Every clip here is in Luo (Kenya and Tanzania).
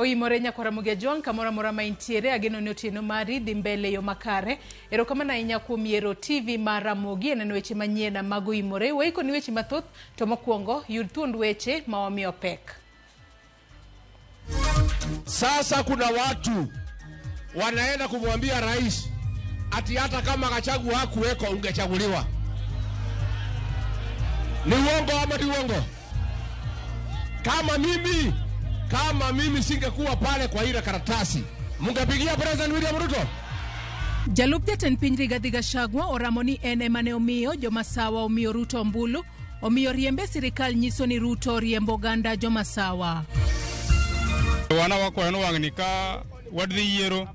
Oimore nyakwar Ramogi Ajwang' kamoro amora ma intiere, ageno ni otieno mari dhi mbele e yo makare. Erokamano ahinya kuom yiero TV mar Ramogi e neno weche manyien mag Oimore. Waikoni weche mathoth, to mokwongo yud thuond weche ma wamiyo pek. Sasa kuna watu wanaenda kumwambia rais ati hata kama Gachagua hakuweko ungechaguliwa. Ni uongo ama ni uongo? Kama mimi singekuwa pale kwa ile karatasi, mungepigia President William Ruto? Jalup jatend piny Rigathi Gachagua oramo ni en ema ne omiyo jomasawa omiyo Ruto ombulu, omiyo riembe sirikal nyiso ni Ruto riembo oganda jomasawa. Wana wakwayo ni wang'ni ka wadhi yiero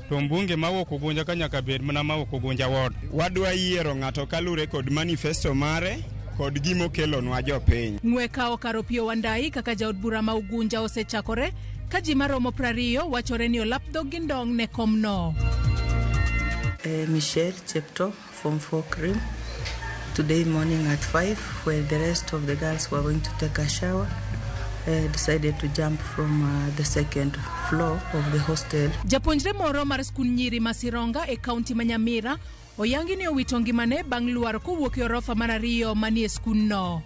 to mbunge mawuok Ugunja ka nyaka bed mana mawuok Ugunja ward. Wadwa yiero ng'ato kalure kod manifesto mare kod gimokelonwa jopiny. Ng'we kawo kar Opiyo Wandayi kaka jaod bura ma Ugunja osechakore ka ji maromo 20 wachore ni olap dhog gi ndong' ne komno. Michelle Chepto from 4 Cream. Today morning at 5, where the rest of the girls were going to take a shower, decided to jump from the second floor of the hostel. Japuonjre moro mar skund nyiri ma Sironga e kaunti ma Nyamira oyangi ni owito ngimane bang' lwar kowuok e orofa mar ariyo manie skundno.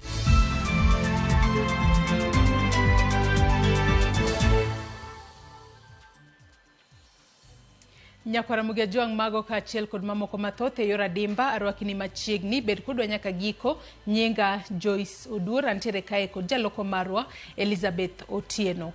Nyakwar Ramogi Ajwang' mago kaachiel kod mamoko mathoth e yor adimba arwaki ni machiegni bed kodwa nyaka giko nyinga Joyce Oduor antiere kae kod jaloko marwa Elizabeth Otieno.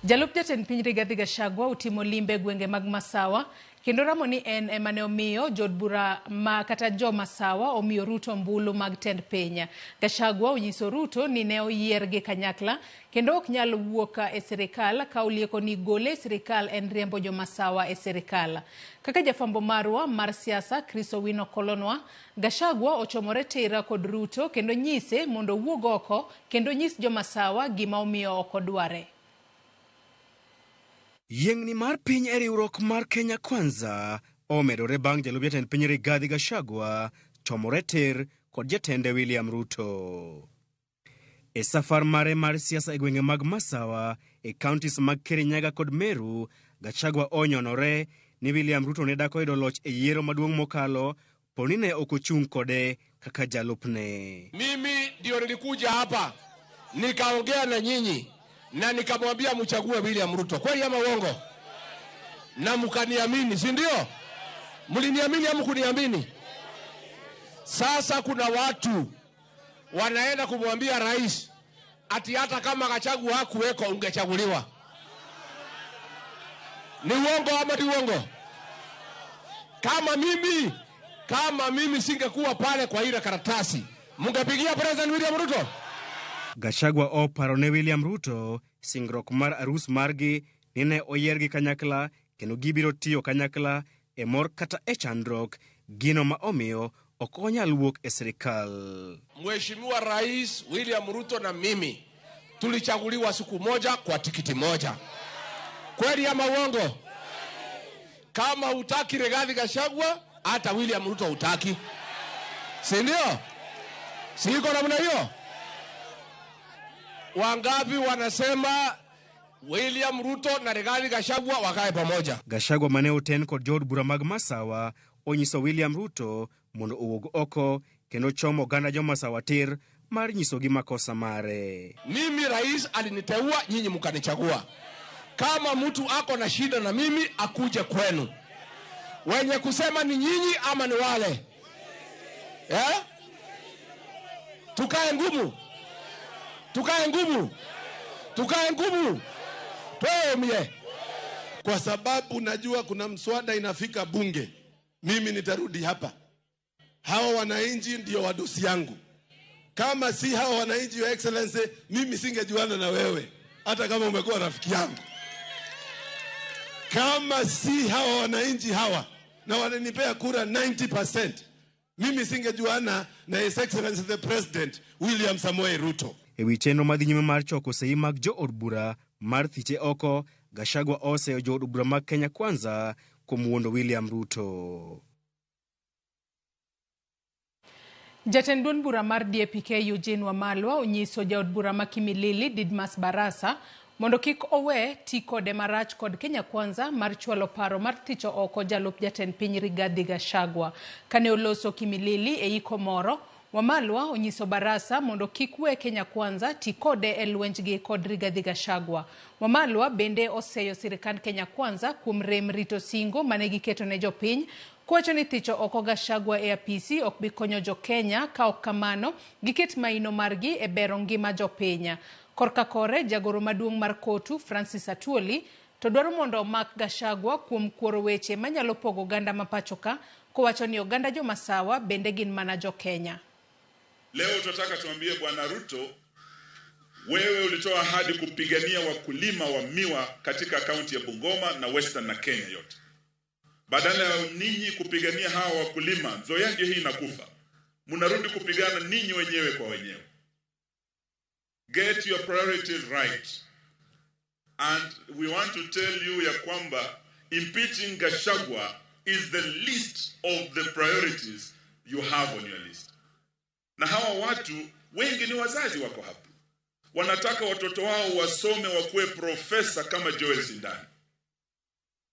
Jalup jatend piny Rigathi Gachagua otimo limbe e gwenge mag Masawa kendo ramo ni en ema ne omiyo jood bura ma kata jo Masawa omiyo Ruto ombulu mag tend piny. Gachagua onyiso Ruto ni ne oyier gi kanyakla kendo ok nyal wuok e sirikal ka olieko ni gole e sirikal en riembo jo Masawa e sirikal. Kaka jafwambo marwa mar siasa Chris Owino kolonwa, Gachagua ochomore tira kod Ruto kendo nyise mondo owuog oko kendo nyis jo Masawa gima omiyo ok odware. Yiengni mar piny e riwruok mar Kenya Kwanza omedore bang' jalup jatend piny Rigathi Gachagua chomore tir kod jatende William Ruto. E safar mare mar siasa e gwenge mag Masawa e counties mag Kirinyaga kod Meru, Gachagua onyonore ni William Ruto ne dak oyudo loch e yiero maduong' mokalo poni ne ok ochung' kode kaka jalupne. Mimi ndio nilikuja hapa nikaongea na nyinyi na nikamwambia mchague William Ruto, kweli ama uongo? Na mkaniamini, si ndio? Mliniamini ama kuniamini? Sasa kuna watu wanaenda kumwambia rais ati hata kama Gachagua hakuweko ungechaguliwa. Ni uongo ama ni uongo? Kama mimi singekuwa pale kwa ile karatasi, mungepigia President William Ruto? Gachagua oparo ne William Ruto singruok mar arus margi ni ne oyiergi kanyakla kendo gibiro tiyo kanyakla e mor kata e chandruok, gino ma omiyo ok onyal wuok e sirikal. Mheshimiwa Rais William Ruto na mimi tulichaguliwa siku moja kwa tikiti moja. Kweli ama uongo? Kama hutaki Rigathi Gachagua, hata William Ruto hutaki, si ndio? Si iko namna hiyo? Wangapi wanasema William Ruto na Rigathi Gachagua wakae pamoja? Gachagua mane oten kod jood bura mag Masawa onyiso William Ruto mondo owuog oko kendo chomo oganda jo-Masawa tir mar nyisogi makosa mare. Mimi rais aliniteua, nyinyi mkanichagua. Kama mtu ako na shida na mimi akuje kwenu. Wenye kusema ni nyinyi ama ni wale eh? Tukae ngumu, tukae ngumu, tukae ngumu, twemie. Kwa sababu najua kuna mswada inafika bunge, mimi nitarudi hapa. Hawa wananchi ndio wadosi yangu. Kama si hawa wananchi, Your Excellency, mimi singejuana na wewe hata kama umekuwa rafiki yangu. Kama si hawa wananchi hawa na wananipea kura 90%, mimi singejuana na His Excellency the President William Samoei Ruto. E wi chenro madhi nyime mar choko sei mag jood bura mar thiche oko, Gachagua oseyo jood bura mag Kenya Kwanza kuom wuondo William Ruto. Jatend duond bura mar DAP-K Eugene Wamalwa onyiso jaod bura ma Kimilili Didmas Barasa mondo kik owe ti kode marach kod Kenya Kwanza mar chwalo paro mar thicho oko jalup jatend piny Rigathi Gachagua. Kane oloso Kimilili e iko moro, Wamalwa onyiso Barasa mondo kik we Kenya Kwanza ti kode e lwenjgi kod Rigathi Gachagua. Wamalwa bende oseyo sirikand Kenya Kwanza kuom rem rito singo mane giketo ne jopiny, kowacho ni thicho oko Gachagua e apisi ok bi konyo jo-Kenya ka ok kamano giket maino margi e bero ngima jopiny. Korka kore, jagoro maduong' mar KOTU Francis Atwoli to dwaro mondo omak Gachagua kuom kuoro weche manyalo pogo oganda ma pachoka, kowacho ni oganda jomasawa bende gin mana jo-Kenya. Leo tunataka tuambie Bwana Ruto, wewe ulitoa ahadi kupigania wakulima wa miwa katika kaunti ya Bungoma na Western na Kenya yote. Badala ya ninyi kupigania hawa wakulima, Nzoia ndio hii inakufa, mnarudi kupigana ninyi wenyewe kwa wenyewe. Get your priorities right. And we want to tell you ya kwamba impeaching Gachagua is the least of the priorities you have on your list. Na hawa watu wengi ni wazazi wako hapa, wanataka watoto wao wasome wakuwe profesa kama Joel Sindani.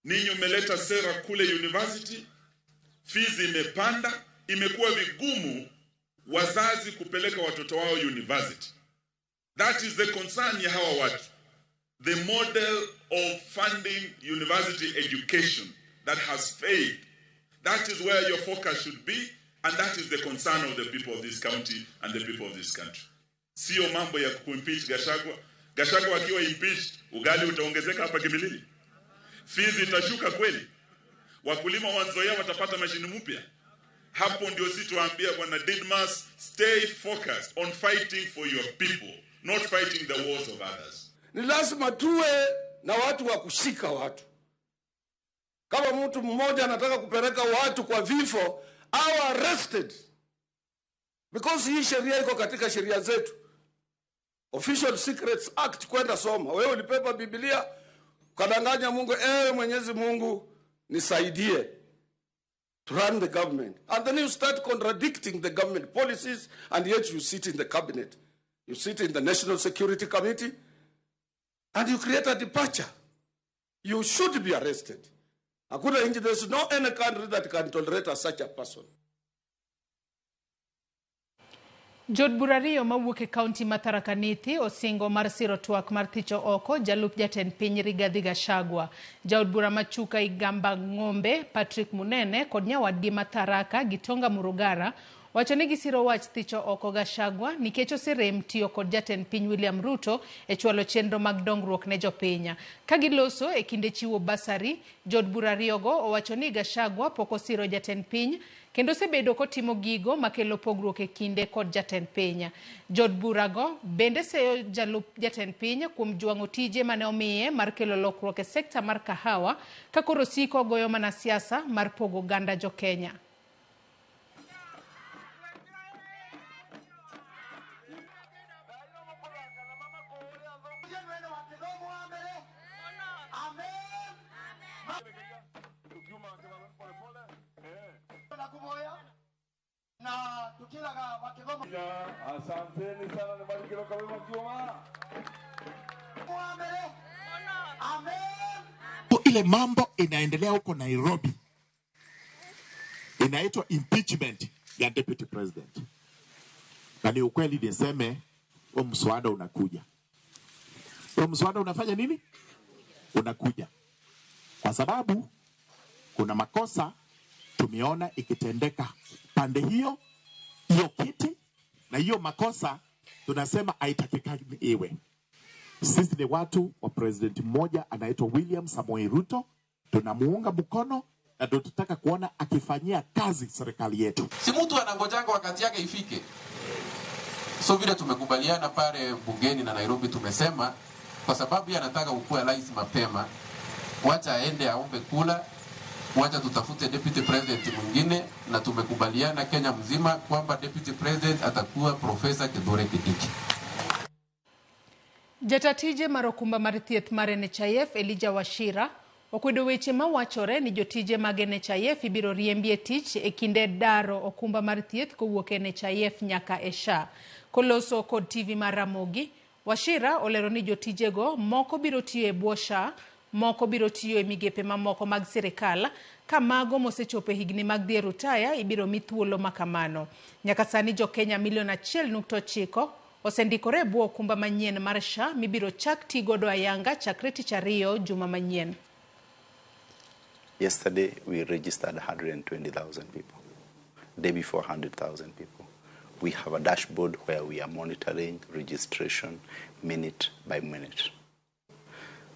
Ninyi umeleta sera kule university, fees imepanda, imekuwa vigumu wazazi kupeleka watoto wao university. That is the concern ya hawa watu. The model of funding university education that has failed. That is where your focus should be, and that is the concern of the people of this county and the people of this country. Sio mambo ya kuimpeach Gachagua. Gachagua akiwa impeached, ugali utaongezeka hapa Kimilili. Fees itashuka kweli. Wakulima wa Nzoia watapata mashini mpya. Hapo ndio sisi tuambia Bwana Didmas, stay focused on fighting for your people, not fighting the wars of others. Ni lazima tuwe na watu wa kushika watu. Kama mtu mmoja anataka kupeleka watu kwa vifo, awe arrested. Because hii sheria iko katika sheria zetu. Official Secrets Act, kwenda soma. Wewe ulipepa Biblia, ukadanganya Mungu, ewe Mwenyezi Mungu nisaidie to run the government. And then you start contradicting the government policies, and yet you sit in the cabinet. You sit in the National Security Committee, and you create a departure. You should be arrested. Hakuna nchi, there's no any country that can tolerate such a person. Jood bura ariyo mawuok e kaunti ma Tharaka Nithi osingo mar siro twak mar thicho oko jalup jatend piny Rigathi Gachagua. Jaod bura ma Chuka Igamba Ng'ombe Patrick Munene kod nyawadgi ma Tharaka Gitonga Murugara wacho ni gisiro wach thicho oko Gachagua nikech oserem tiyo kod jatend piny William Ruto e chwalo chenro mag dongruok ne jopiny. Ka giloso e kinde chiwo basari, jood bura ariyogo owacho ni Gachagua pok osiro jatend piny kendo osebedo kotimo gigo makelo pogruok e kinde kod jatend piny. Jood burago bende seyo jalup jatend piny kuom jwang'o tije mane omiye mar kelo lokruok e sekta mar kahawa ka koro osiko goyo mana siasa mar pogo oganda jo-Kenya. Ile mambo inaendelea huko Nairobi inaitwa impeachment ya deputy president, na ni ukweli niseme, huo mswada unakuja. Huo mswada unafanya nini? Unakuja kwa sababu kuna makosa tumeona ikitendeka pande hiyo hiyo kiti, na hiyo makosa tunasema haitakikani iwe. Sisi ni watu wa president mmoja anaitwa William Samoei Ruto, tunamuunga mkono na tunataka kuona akifanyia kazi serikali yetu. Si mtu anangojanga wakati yake ifike. So vile tumekubaliana pale bungeni na Nairobi, tumesema kwa sababu yeye anataka kukuwa rais mapema, wacha aende aombe kula, wacha tutafute deputy president mwingine, na tumekubaliana Kenya mzima kwamba deputy president atakuwa Profesa Kithure Kindiki. Jatatije mar okumba mar thieth mar NHIF Elijah Wachira okwedo weche mawachore ni jotije mag NHIF ibiro riembi e tich e kinde daro okumba mar thieth kowuok NHIF nyaka e SHA. Koloso kod TV mar Ramogi, Wachira olero ni jotijego moko biro tiyo e bwo SHA, moko biro tiyo e migepe mamoko mag sirikal, ka mago mosechopo e higni mag dhi e rutaya ibiro mi thuolo makamano. Nyaka sani jo-Kenya milion 1.9 osendikore e bwo okumba manyien mar SHA mibiro chak ti godo ayanga chakre tich ariyo juma manyien. Yesterday we registered 120,000 people. Day before 100,000 people. We have a dashboard where we are monitoring registration minute by minute.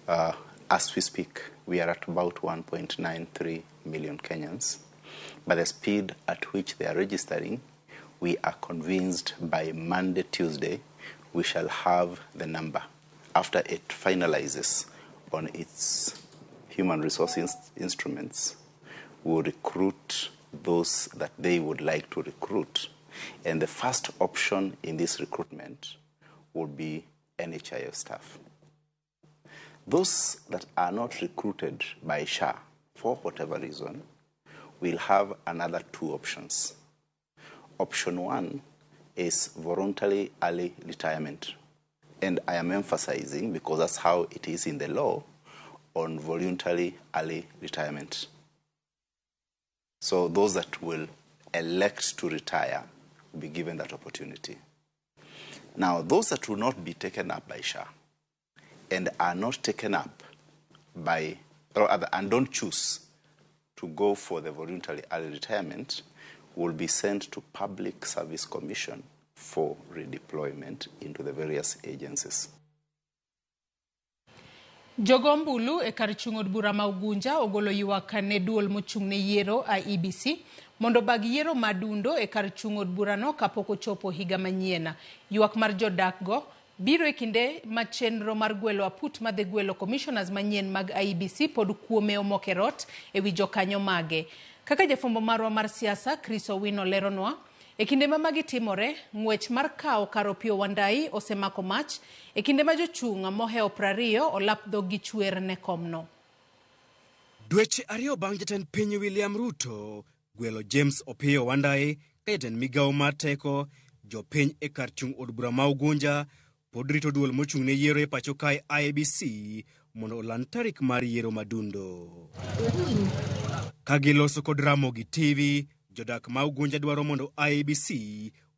As we speak, we are at about 1.93 million Kenyans. By the speed at which they are registering, we are convinced by Monday, Tuesday, we shall have the number after it finalizes on its human resource instruments. We'll recruit those that they would like to recruit. And the first option in this recruitment will be NHIF staff. Those that are not recruited by SHA, for whatever reason, will have another two options. Option one is voluntary early retirement. And I am emphasizing, because that's how it is in the law, on voluntary early retirement. So those that will elect to retire will be given that opportunity. Now, those that will not be taken up by SHA and are not taken up by, or other, and don't choose to go for the voluntary early retirement, will be sent to Public Service Commission for redeployment into the various agencies. Jogo ombulu e kar chung' od bura ma Ugunja ogolo ywak ne duol mochung' ne yiero IEBC mondo bag yiero madundo e kar chung' od burano kapok ochopo higa manyien. Ywak mar jodak go biro e kinde ma chenro mar gwelo aput madhi gwelo commissioners manyien mag IEBC pod kuome omoko e rot ewi jokanyo mage. Kaka jafwambo marwa mar siasa Chris Owino leronwa, e kinde ma magi timore, ng'wech mar kawo kar Opiyo Wandayi osemako mach e kinde ma jochung' mohewo 20 olap dhog gi chwer ne komno. Dweche ariyo bang' jatend piny William Ruto gwelo James Opiyo Wandayi ka jatend migawo mar teko, jopiny e kar chung' od bura ma Ugunja pod rito duol mochung' ne yiero e pacho kae IEBC mondo oland tarik mar yiero madundo. Ka giloso kod Ramogi TV, jodak ma Ugunja dwaro mondo IEBC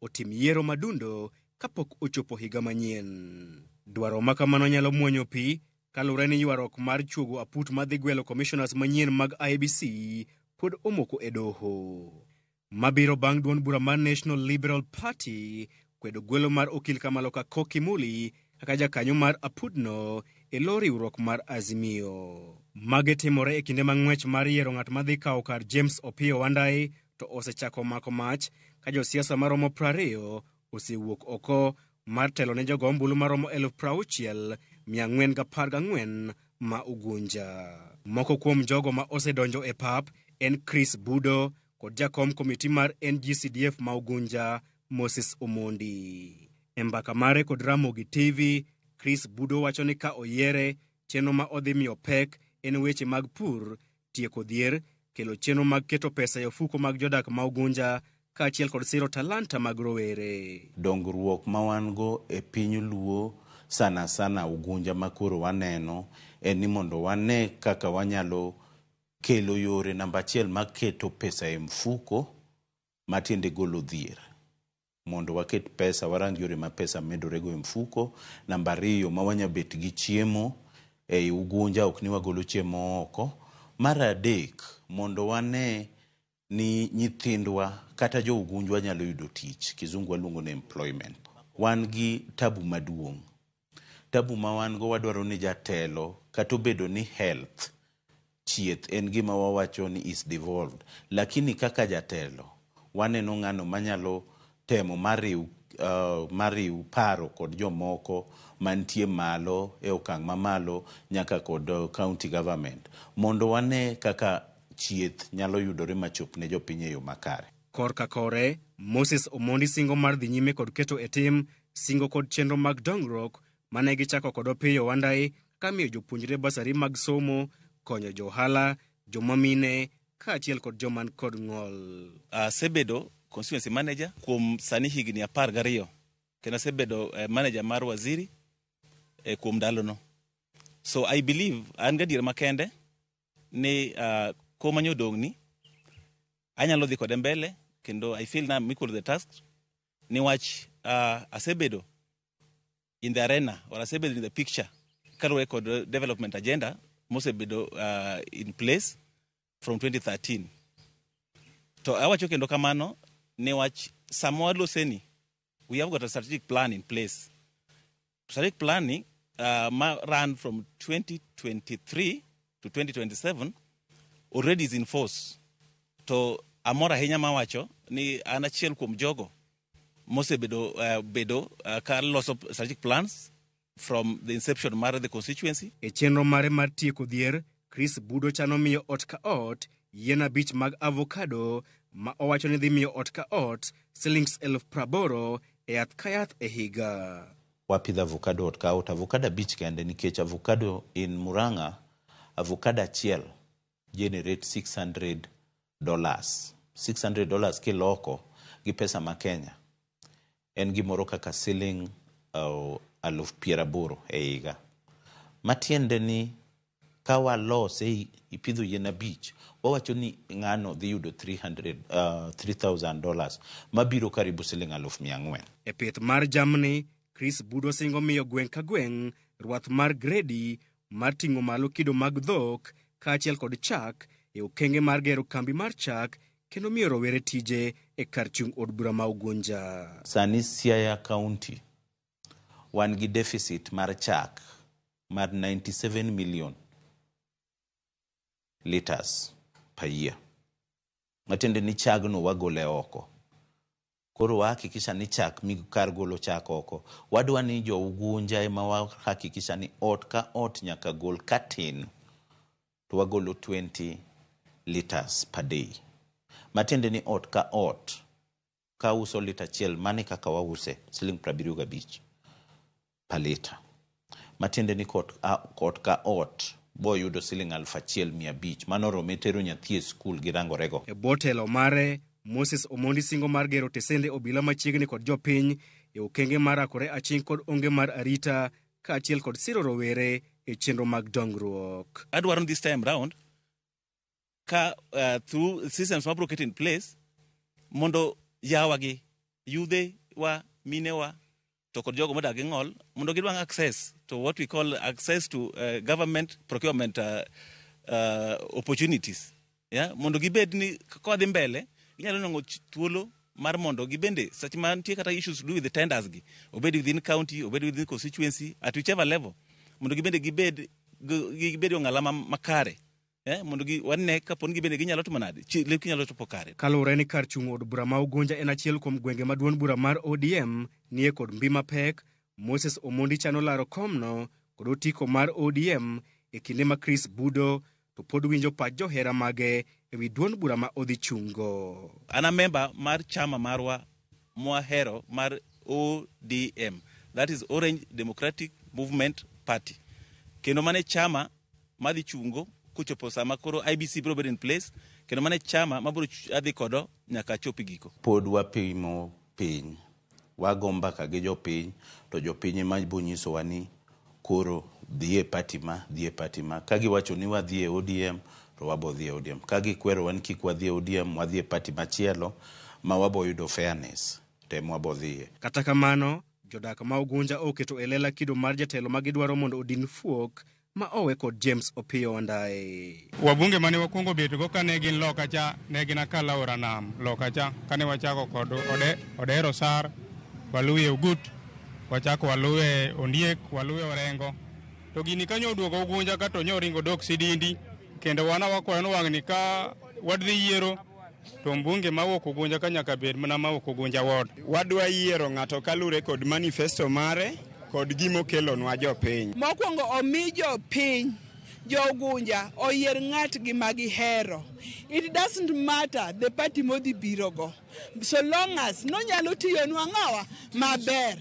otim yiero madundo kapok ochopo higa manyien. Dwaro ma kamano nyalo muonyo pi kaluwore ni ywaruok mar chuogo aput madhi gwelo commissioners manyien mag IEBC pod omoko e doho. Mabiro bang' duond bura mar National Liberal Party kwedo gwelo mar okil Kamaloka Koki Muli kaka jakanyo mar apudno e lo riwruok mar Azimio. Magi timore e kinde ma ng'wech mar yiero ng'at madhi kawo kar James Opiyo Wandayi to osechako mako mach ka josiasa maromo 20 osewuok oko mar telo ne jogo ombulu maromo 60,414 ma Ugunja. Moko kuom jogo ma osedonjo e pap en Chris Budo kod jakom komiti mar NGCDF ma Ugunja Moses Omondi. E mbaka mare kod Ramogi TV, Chris Budo wacho ni ka oyiere, chenro ma odhi miyo pek en weche mag pur, tieko dhier, kelo chenro mag keto pesa e ofuko mag jodak ma Ugunja kaachiel kod siro talanta mag rowere. Dongruok ma wan go e piny Luo sana sana Ugunja ma koro waneno en ni mondo wane kaka wanyalo kelo yore namba achiel mar keto pesa e mfuko matiende golo dhier. Mondo waket pesa, warang yore ma pesa medore go e mfuko. Namba ariyo ma wanya bet gi chiemo ei Ugunja, ok ni wagolo chiemo oko. Mar adek, mondo wane ni nyithindwa kata jo Ugunjwa nyalo yudo tich, kizungu waluongo ni employment. Wan gi tabu maduong'. Tabu ma wan go wadwaro ni jatelo kata obedo ni health, chieth en gima wawacho ni is devolved. Lakini kaka jatelo, waneno ng'ano manyalo temo mariw paro kod jomoko mantie malo e okang' mamalo nyaka kod county government mondo wane kaka chieth nyalo yudore machop ne jopiny e yo makare. Korka kore, Moses Omondi singo mar dhi nyime kod keto e tim singo kod chenro mag dongruok mane gichako kod Opiyo Wandayi ka miyo jopuonjre basari mag somo, konyo johala, joma mine kaachiel kod joma kod ng'ol. Asebedo constituency manager kuom sani higni 12 kendo asebedo manager mar waziri. kuom ndalono. So I believe an gadier makende ni koma nyodong' ni anyalo dhi kode mbele kendo I feel na I'm equal to the task niwach asebedo in the arena or asebedo in the picture kaluwore kod development agenda mosebedo in place from 2013. To awacho kendo kamano niwach sama waloseni, we have got a strategic plan in place. Strategic plan ni ma run from 2023 to 2027 already is in force. To amor ahinya mawacho ni an achiel kuom jogo mosebedo bedo ka loso strategic plans from the inception mar the constituency. E chenro mare mar tieko dhier, Chris Budo chano miyo ot ka ot yien 5 mag avocado ma owacho ni dhi miyo ot ka ot silings 80,000 e yath ka yath e higa. Wapidho avocado ot ka ot, avocado 5 kende nikech avocado in Murang'a, avocado achiel generate $600. $600 kiloko gi pesa ma Kenya en gimoro kaka siling 80,000 e higa. Matiende ni ka walose ipidho yien 5, wawacho ni ng'ano dhi yudo $3,000 mabiro karibu siling 400,000. E pith mar jamni, Chris Budo singo miyo gweng' ka gweng' rwath mar gredi mar ting'o malo kido mag dhok kaachiel kod chak e okenge mar gero kambi mar chak kendo miyo rowere tije e kar chung' od bura ma Ugunja. Sani Siaya County wan gi deficit mar chak mar 97 million liters per year. Matiende ni chagno wagole oko. Koro wahakikisha ni chak mi kar golo chak oko. Wadwa ni jo Ugunja ema wahakikisha ni ot ka ot nyaka gol katin to wagolo 20 liters per day. Matiende ni ot ka ot ka uso lita 1 mane kaka wause siling 75 per lita. Matiende ni ot ka ot bo yudo siling 1,500 mano rome tero nyathi e skul gi rangorego. E bwo telo mare, Moses Omondi singo mar gero tesende obila machiegni kod jopiny e okenge mar rakore aching' kod onge mar arita kaachiel kod siro rowere e chenro mag dongruok. Adwaro this time round ka through systems mabro ket in place mondo yawagi, yudhe wa, mine wa, to kod jogo modak gi ng'ol mondo gidwang' access to what we call access to government procurement opportunities. Yeah? Mondo gibed ni kodhi mbele ginyalo nwang'o thuolo mar mondo gibende seche ma nitie kata issues to do with the tenders gi, obed within county, obed within constituency, at whichever level, mondo gibende gibed ong'ala makare. Mondo wane kaponi gibende ginyalo timo nade, lek ginyalo chopo kare. Kaluwore ni kar chung' od bura ma Ugunja en achiel kuom gwenge ma duond bura mar ODM nie kod mbi mapek, Moses Omondi chano laro komno kod otiko mar ODM e kinde ma Chris Budo to pod winjo pach johera mage ewi duond bura ma odhi chungo. An a member mar chama marwa mwahero mar ODM, that is Orange Democratic Movement Party. Kendo mane chama madhi chungo kochopo sama koro IBC biro bedo in place, kendo mane chama mabiro adhi kodo nyaka chopi giko. Pod wapimo piny, wago mbaka gi jopiny, to jopiny ema bo nyisowa ni koro dhi e party ma, dhi e party ma. Ka giwacho ni wadhi e ODM, to wabo dhi e ODM. Ka gikwerowa ni kik wadhi e ODM, wadhi e party machielo ma wabo yudo fairness, to ema wabo dhiye. Kata kamano, jodak ma Ugunja oketo e lela kido mar jatelo ma gidwaro mondo odin fuok ma owe kod James Opiyo Wandayi. Wabunge mane wakwongo betgo kane gin loka cha, ne gin akala aora nam loka cha, kane wachako kod Odero Sar, waluwe Ogut, wachako waluwe Ondiek, waluwe Orengo. To gini kanyo oduogo Ugunja ka to nyoringo dok Sidindi, kendo wana wakwayo ni wang'ni ka wadhi yiero to mbunge mawuok Ugunja ka nyaka bed mana mawuok Ugunja ward. Wadwa yiero ng'ato kalure kod manifesto mare kod gimokelonwa jopiny. Mokwongo omi jopiny, jo Ugunja oyier ng'atgi ma gihero. It doesn't matter the party modhi birogo, so long as nonyalo tiyonwa ng'awa maber.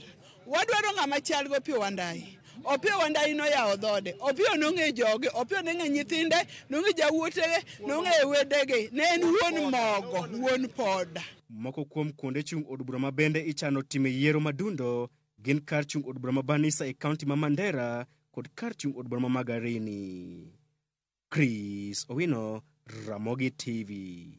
Wadwaro ng'ama chal gi Opiyo Wandayi. Opiyo Wandayi noyawo dhode, Opiyo nong'e joge, Opiyo nong'e nyithinde, nong'e jawuotege, nong'e wedege. Ne en wuon mogo, wuon poda. Moko kuom kuonde chung' od bura ma bende ichano time yiero madundo Gin kar chung' od bura ma Banisa e kaunti ma Mandera kod kar chung' od bura ma Magarini. Chris Owino, Ramogi TV.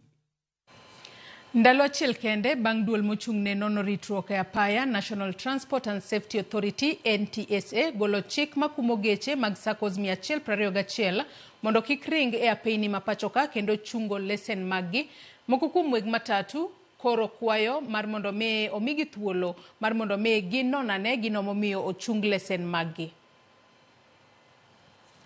Ndalo achiel kende bang' duol mochung' ne nono ritruok e apaya National Transport and Safety Authority NTSA golo chik makumo geche mag SACCOs 121 mondo kik ring e apeyni ma pachoka kendo chungo lesen maggi. Moko kuom weg matatu koro kwayo mar mondo mi omigi thuolo mar mondo mi ginon ane gino momiyo ochung lesen maggi.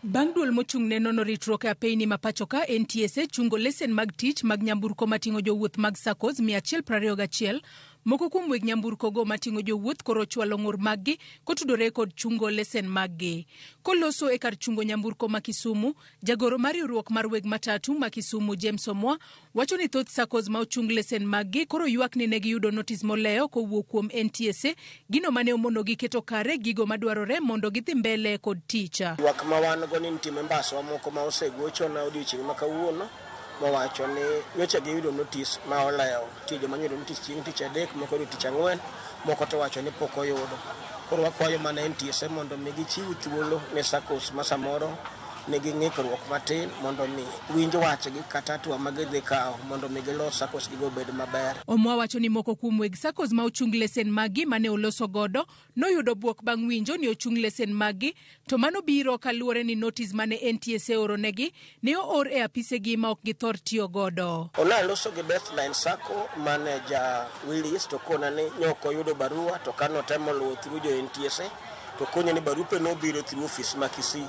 Bang' duol mochung' ne nono ritruok e apeyni ma pachoka NTSA chungo lesen mag tich mag nyamburko mating'o jowuoth mag SACCOs 121, moko kuom weg nyamburko go mating'o jowuoth koro chwalo ng'ur maggi kotudore kod chungo lesen maggi. Koloso e kar chungo nyamburko ma Kisumu, jagoro mar riwruok mar weg matatu ma Kisumu James Omwa wacho ni thoth SACCOs ma ochung lesen maggi koro ywak ni ne giyudo notis molewo kowuok kuom NTSA, gino mane omonogi keto kare gigo madwarore mondo gidhi mbele kod tich. Ywak ma wan go ni nitie members wa moko ma osegochona odiochieng' ma kawuono mowacho ni nyocha giyudo notis ma olewo. Nitie joma noyudo notis chieng' tich adek, moko oyudo tich ang'wen, moko to wacho ni pok oyudo. Koro wakwayo mana NTSA mondo mi gichiw thuolo ne SACCOs ma samoro nigi ng'ikruok matin mondo mi winj wachgi kata hatua ma gidhi kawo mondo mi gilos SACCOs gigo obed maber. Omwa wacho ni moko kuom weg SACCOs ma ochung lesen maggi mane oloso godo noyudo bwok bang' winjo ni ochung lesen maggi, to mano biro kaluwore ni notis mane NTSA ooronegi ne oor e apisegi ma ok githor tiyo godo. Naloso gi Bestline Sacco manager Willis to kona ni nyok oyudo barua, to kanotemo luwo through jo NTSA to konyo ni barupe nobiro through office ma Kisii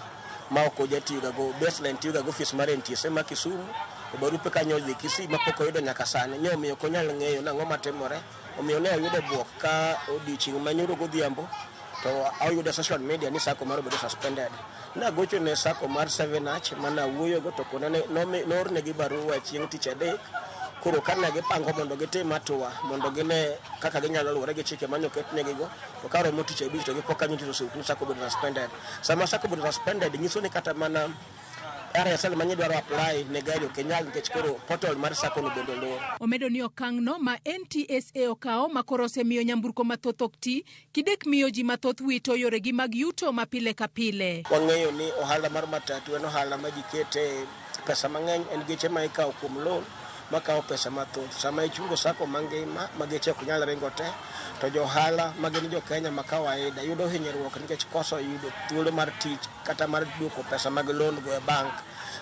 ma ok ojatiyoga go. Bestline tiyoga go office mar NTSA ma Kisumu, to barupe kanyo odhi Kisii ma pok oyudo nyaka sani. Nyo omiyo ok onyal ng'eyo nang'o matimore. Omiyo ne oyudo bwok ka odiochieng' ma nyoro godhiambo to oyudo e social media ni SACCO mar obedo suspended. Nagocho ne SACCO mar Seven Arch mana wuoyogo to kona ni noornegi barua chieng' tich adek. Koro kane gipango mondo gitim hatua mondo gine kaka ginyalo luwore gi chike mane oketnegigo, to ka romo tich abich to gipo ka notice osewuok ni SACCO obedo suspended. Sama SACCO obedo suspended nyiso ni kata mana RSL manye dwaro apply ne gari ok inyal nikech koro portal mar SACCO no bende olor. Omedo ni okang'no ma NTSA okawo ma koro osemiyo nyamburko mathoth ok ti, kidek miyo ji mathoth wito yoregi mag yuto ma pile ka pile. Wang'eyo ni ohala mar matatu en ohala ma ji kete pesa mang'eny, en geche ma ikawo kuom loan makawo pesa mathoth. Sama ichungo SACCO mangima ma geche ok nyal ringo te, to jo ohala ma gin jo Kenya ma kawaida yudo hinyruok nikech koso yudo thuolo mar tich kata mar duoko pesa mag loan go e bank.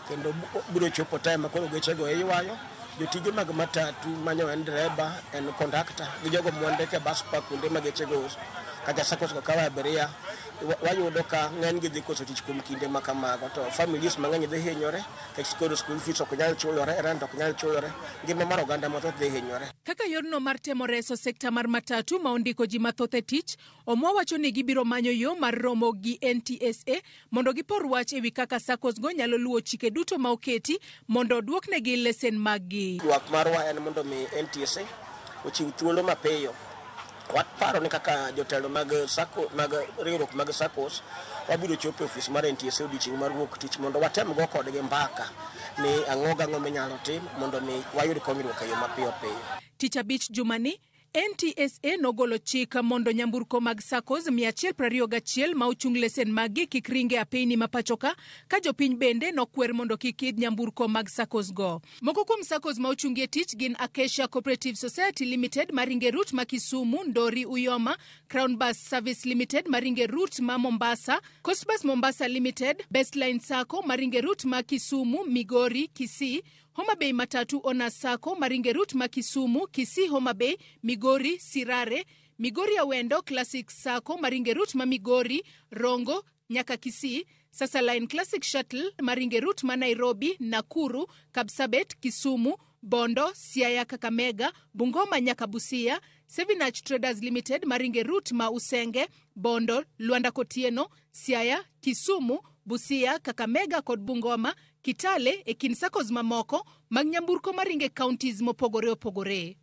Kendo biro chopo time ma koro geche go iywayo. Jotije mag matatu manyo en dereba, en kondakta, gi jogo mwandike e bus park kuonde ma geche go kata SACCOs go kawo abiria, wayudo ka ng'eny gi dhi koso tich kuom kinde ma kamago, to families mang'eny dhi hinyore nikech koro school fees ok nyal chulore, rent ok nyal chulore, ngima mar oganda mathoth dhi hinyore. Kaka yorno mar temo reso sekta mar matatu ma ondiko ji mathoth e tich, Omwa wacho ni gibiro manyo yo mar romo gi NTSA mondo gipor wach ewi kaka SACCOs go nyalo luwo chike duto ma oketi mondo oduoknegi lesen maggi. Ywak marwa en mondo mi NTSA ochiw thuolo mapiyo. Waparo ni kaka jotelo mag SACCO, mag riwruok mag SACCOs, wabiro chopo e ofis mar NTSA odiochieng' mar wuok tich mondo watem go kodgi mbaka ni ang'o gang'o minyalo tim mondo mi wayud konyruok e yo mapiyo piyo. Tich abich jumani, NTSA nogolo chik mondo nyamburko mag SACCOs 121 ma ochung lesen maggi kik ringe apeyni ma pachoka, ka jopiny bende nokwer mondo kik idh nyamburko mag SACCOs go. Moko kuom SACCOs ma ochungie tich gin Acacia Cooperative Society Limited maringe route ma Kisumu, Ndori, Uyoma, Crown Bus Service Limited maringe route ma Mombasa, Coast Bus Mombasa Limited, Bestline SACCO maringe route ma Kisumu, Migori, Kisii, Homa Bay Matatu Owners SACCO maringe route ma Kisumu, Kisii, Homa Bay, Migori, Sirare, Migori Awendo Classic SACCO maringe route ma Migori, Rongo, nyaka Kisii, Sasa Line Classic Shuttle maringe route ma Nairobi, Nakuru, Kapsabet, Kisumu, Bondo, Siaya, Kakamega, Bungoma nyaka Busia, Sevenach Traders Limited maringe route ma Usenge, Bondo, Luanda Kotieno, Siaya, Kisumu, Busia, Kakamega kod Bungoma, Kitale e kind SACCOs mamoko mag nyamburko maringe counties mopogore opogore.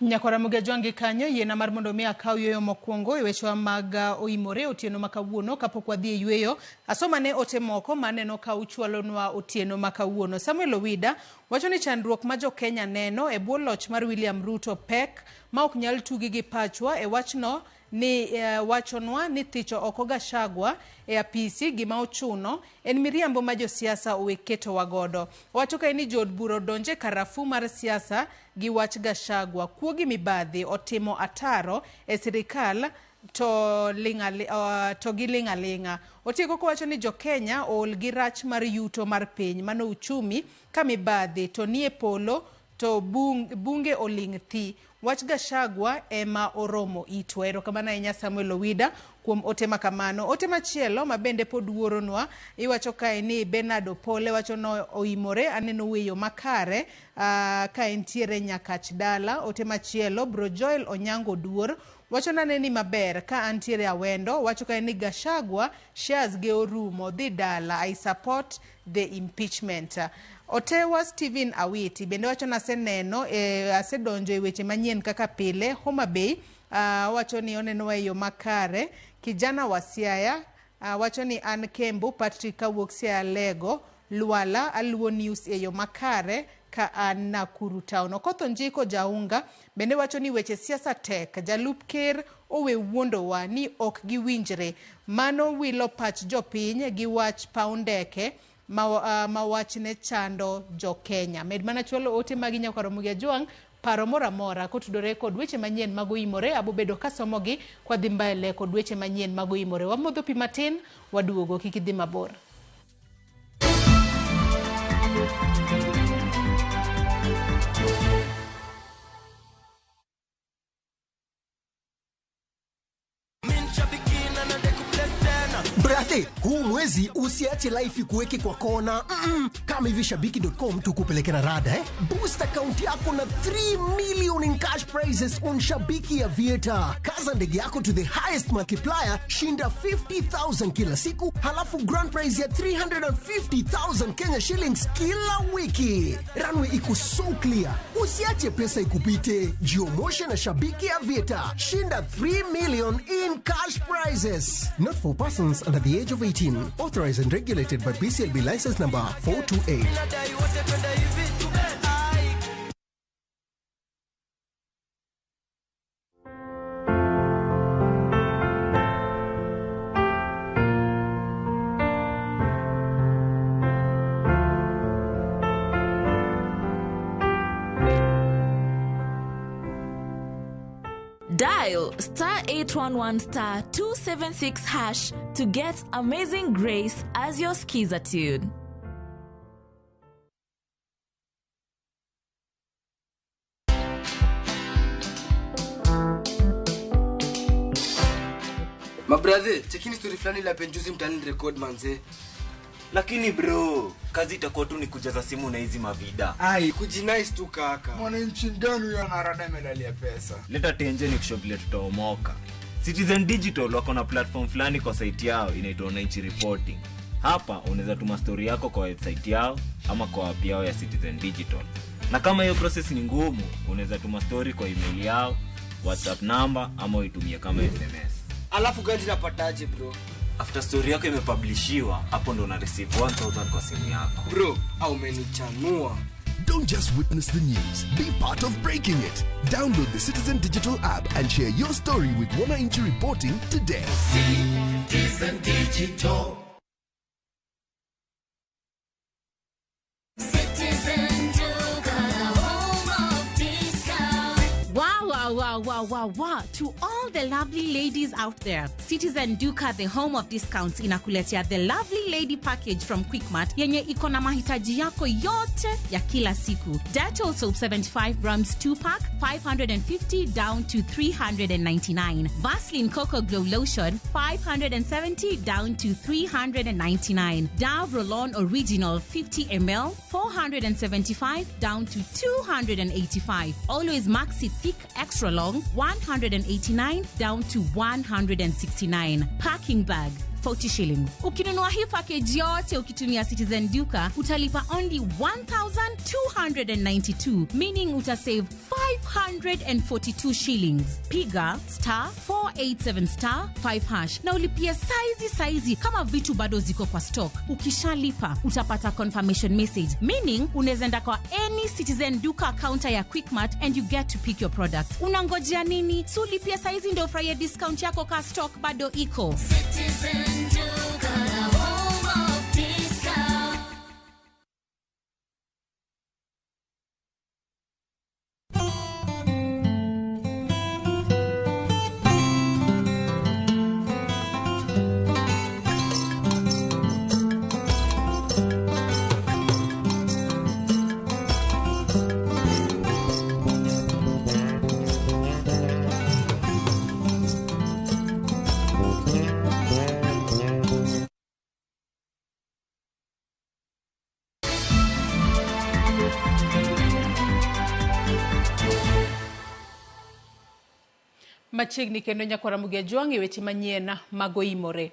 Nyakwara Mugejwangi kanyo yiena mar mondo mi akaw yweyo mokwongo e wechewa mag oimore otieno ma kawuono kapok wadhi e yweyo. Asoma ne ote moko maneno ka uchwalonwa otieno ma kawuono. Samuel Owida wacho ni chandruok ma jo-Kenya neno e bwo loch mar William Ruto pek ma ok nyal tugi gi pachwa e wachno ni wachonwa ni thicho oko Gachagua e apisi gima ochuno en miriambo ma josiasa owe ketowa godo. Owacho kae ni jood bura odonje karafu mar siasa gi wach Gachagua. Kuo gi mibadhi otimo ataro e sirikal to giling' aling'a. Otieko kowacho ni jo-Kenya ool gi rach mar yuto mar piny mano uchumi ka mibadhi to nie polo to bunge oling' thi. Wach Gachagua ema oromo itwa. Erokamano ahinya Samuel Owida kuom ote ma kamano. Ote machielo ma bende pod wuoronwa iwacho kae ni Bernard Opole wacho no oimore aneno weyo makare ka entiere Nyakach dala. Ote machielo Bro Joel Onyango Duor wacho naneni maber ka antiere Awendo. Wacho kae ni Gachagua shares ge orumo dhi dala. I support the impeachment. Otewa Steven Awiti bende wacho naseneno asedonjo e weche manyien kaka pile. Homa Bay wacho ni oneno e yo makare. Kijana wa Siaya wacho ni an Kembo Patrick kawuok Siaya Lego Lwala aluwo news e yo makare ka an Nakuru town. Okoth Onjiko Jaunga bende wacho ni weche siasa tek. Jalup ker owe wuondowa ni ok giwinjre. Mano wilo pach jopiny gi wach paw ndeke ma wachne chando jo-Kenya. Med mana chwalo ote magi nyakwar Ramogi Ajwang' paro moro amora kotudore kod weche manyien mag oimore abobedo kasomogi kwadhi mbele kod weche manyien mag oimore. Wamodho pi matin waduogo kik idhi mabor. Brate, huu mwezi usiache life ikuweke kwa kona. Kama hivi shabiki.com tukupeleke na rada eh? Boost account yako na 3 million in cash prizes on Shabiki Aviator. Kaza ndege yako to the highest multiplier, shinda 50,000 kila siku, halafu grand prize ya 350,000 Kenya shillings kila wiki. Runway iko so clear. Usiache pesa ikupite. Jiomoshe na Shabiki Aviator. Shinda 3 million in cash prizes. Not for persons under the age of 18. Authorized and regulated by BCLB license number 428. Dial *811 *276# to get Amazing Grace as your skiza tune. Mabrother, chekini story fulani la penjuzi mtani record manze. Lakini bro, kazi itakuwa tu ni kujaza simu na hizi mavida. Ai, kujinice tu kaka. Mwananchi gani huyo anarada medali ya pesa? Leta tenje ni kushow vile tutaomoka. Citizen Digital wako na platform fulani kwa site yao inaitwa Wananchi Reporting. Hapa unaweza tuma story yako kwa website yao ama kwa app yao ya Citizen Digital. Na kama hiyo process ni ngumu, unaweza tuma story kwa email yao, WhatsApp number ama uitumie kama SMS. Alafu gani napataje bro? After story yako imepublishiwa, hapo ndo una receive 1000 kwa simu yako. Bro, au umenichanua. Don't just witness the news, be part of breaking it. Download the Citizen Digital app and share your story with Wananchi Reporting today. Citizen Digital. Citizen Duka, the home of discount. Wow, wow, wow, wow, wow, wow. To all the lovely ladies out there, Citizen Duka, the home of discounts, inakuletea the lovely lady package from Quickmart yenye iko na mahitaji yako yote ya kila siku. Dettol soap 75 grams 2 pack, 550 down to 399. Vaseline Coco Glow Lotion, 570 down to 399. Dove Roll-On Original 50 ml, 475 down to 285. Always Maxi Thick Extra Long, 189 down to 169. Packing bag, 40 shillings. Ukinunua hii package yote ukitumia Citizen Duka utalipa only 1292, meaning utasave 542 shillings. Piga star 487 star 5 hash na ulipie saizi saizi kama vitu bado ziko kwa stock. Ukishalipa utapata confirmation message, meaning unaweza enda kwa any Citizen Duka counter ya Quickmart and you get to pick your products. Unangojea nini? Si ulipie saizi ndio ufurahie discount yako ka stock bado iko. Citizen Duka, the home of discount. Machiegni kendo nyakwara Mugia Jwang' e weche manyien mag oimore.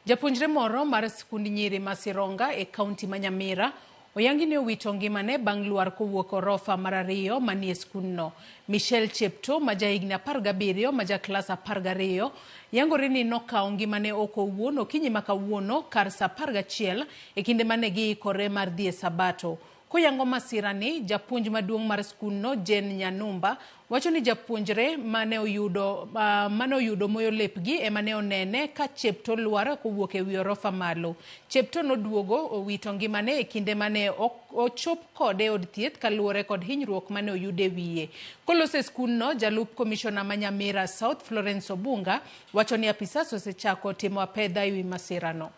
Japuonjre moro mar sikund nyiri ma Sironga e kaunti ma Nyamira oyangi ni owito ngimane bang' lwar kowuok orofa mar ariyo manie skundno. Michelle Chepto ma jahigni 17 ma ja klas 12 yangore ni nokawo ngimane oko owuon okinyi ma kawuono kar saa 11 e kinde mane giikore mar dhi e sabato. Koyango masirani, japuonj maduong' mar skundno Jane Nyanumba wacho ni japuonjre mane oyudo moyo lepgi ema ne onene ka Chepto lwar kowuok ewi orofa malo. Chepto noduogo owito ngimane e kinde mane ochop kode e od thieth kaluwore kod hinyruok mane oyudo e wiye. Koloso e skundno, jalup komishona ma Nyamira South Florence Obunga wacho ni apisas osechako timo apedha ewi masirano.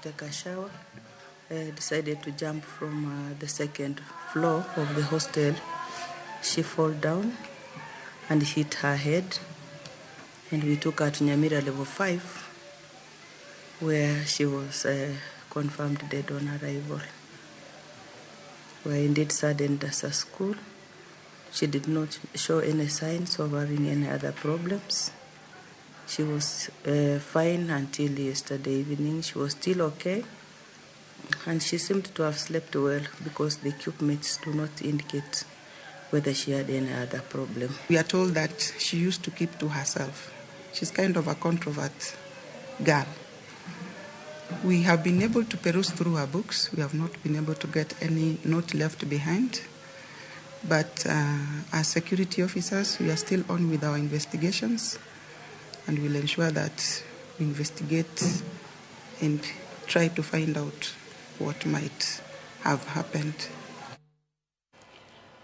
Take a shower. Decided to jump from the second floor of the hostel. She fell down and hit her head, and we took her to Nyamira level 5, where she was confirmed dead on arrival. We were indeed saddened as a school. She did not show any signs of having any other problems. She was fine until yesterday evening. She was still okay. And she seemed to have slept well because the equipments do not indicate whether she had any other problem. We are told that she used to keep to herself. She's kind of a controvert girl. We have been able to peruse through her books. We have not been able to get any note left behind. But as security officers, we are still on with our investigations, and we'll ensure that we investigate and try to find out what might have happened.